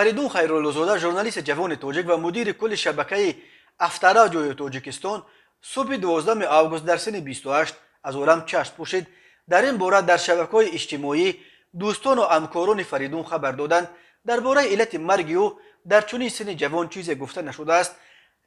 Фаридун Хайруллозода, журналисти ҷавони тоҷик ва мудири кулли шабакаи Авторадиои Тоҷикистон, субҳи 12 август дар синни 28 аз олам чашм пӯшид. Дар ин бора дар шабакаҳои иҷтимоӣ дӯстону ҳамкорони Фаридун хабар доданд. Дар бораи иллати марги ӯ дар чунин синни ҷавон чизе гуфта нашудааст.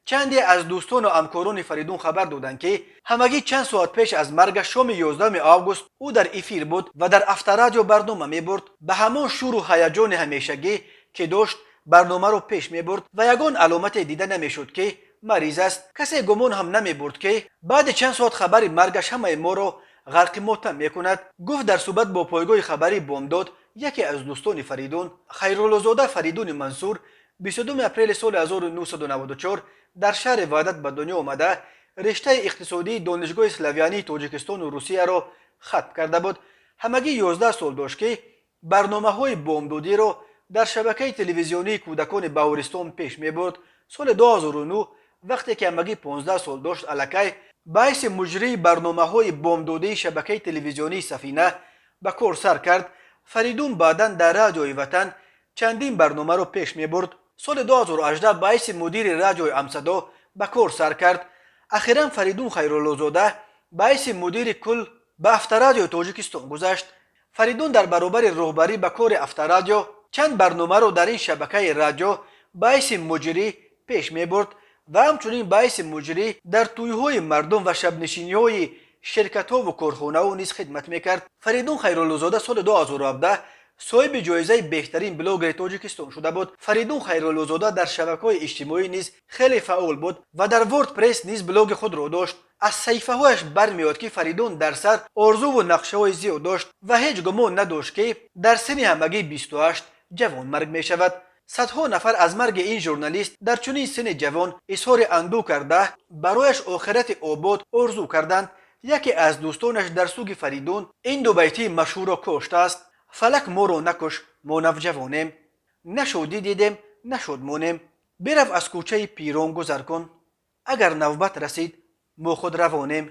Чанде аз дӯстону ҳамкорони Фаридун хабар доданд, ки ҳамагӣ чанд соат пеш аз маргаш, шоми 11 август, ӯ дар эфир буд ва дар Авторадио барнома мебурд. Ба ҳамон шӯру ҳаяҷони ҳамешагӣ, ки дошт, барномаро пеш мебурд ва ягон аломате дида намешуд, ки мариз аст. Касе гумон ҳам намебурд, ки баъди чанд соат хабари маргаш ҳамаи моро ғарқи мотам мекунад, гуфт дар суҳбат бо пойгоҳи хабарии Бомдод яке аз дӯстони Фаридун. Хайруллозода Фаридуни Мансур 22 апрели соли 1994 дар шаҳри Ваҳдат ба дунё омада, риштаи иқтисодии Донишгоҳи славянии Тоҷикистону Русияро хатм карда буд. Ҳамагӣ 11 сол дошт, ки барномаҳои бомдодиро дар шабакаи телевизионии кӯдакони Баҳористон пеш мебурд. Соли 2009, вақте ки ҳамагӣ 15 сол дошт, аллакай ба ҳайси муҷрии барномаҳои бомдодии шабакаи телевизионии Сафина ба кор сар кард. Фаридун баъдан дар Радиои Ватан чандин барномаро пеш мебурд. Соли 2018 ба ҳайси мудири Радиои Ҳамсадо ба кор сар кард. Ахиран Фаридун Хайруллозода ба ҳайси мудири кул ба Авторадиои Тоҷикистон гузашт. Фаридун дар баробари роҳбарӣ ба кори Авторадио чанд барномаро дар ин шабакаи радио ба ҳайси муҷрӣ пеш мебурд ва ҳамчунин ба ҳайси муҷрӣ дар тӯйҳои мардум ва шабнишиниҳои ширкатҳову корхонаҳо низ хидмат мекард. Фаридун Хайруллозода соли 2017 соҳиби ҷоизаи беҳтарин блогери Тоҷикистон шуда буд. Фаридун Хайруллозода дар шабакаҳои иҷтимоӣ низ хеле фаъол буд ва дар WordPress низ блоги худро дошт. Аз саҳифаҳояш бармеояд, ки Фаридун дар сар орзуву нақшаҳои зиёд дошт ва ҳеҷ гумон надошт, ки дар синни ҳамагӣ 28 ҷавонмарг мешавад. Садҳо нафар аз марги ин журналист дар чунин синни ҷавон изҳори андӯҳ карда, барояш охирати обод орзу карданд. Яке аз дӯстонаш дар суги Фаридун ин дубайтии машҳурро коштааст: «Фалак моро накуш, мо навҷавонем, на шодӣ дидем, на шодмонем. Бирав, аз кӯчаи пирон гузар кун, агар навбат расид, мо худ равонем».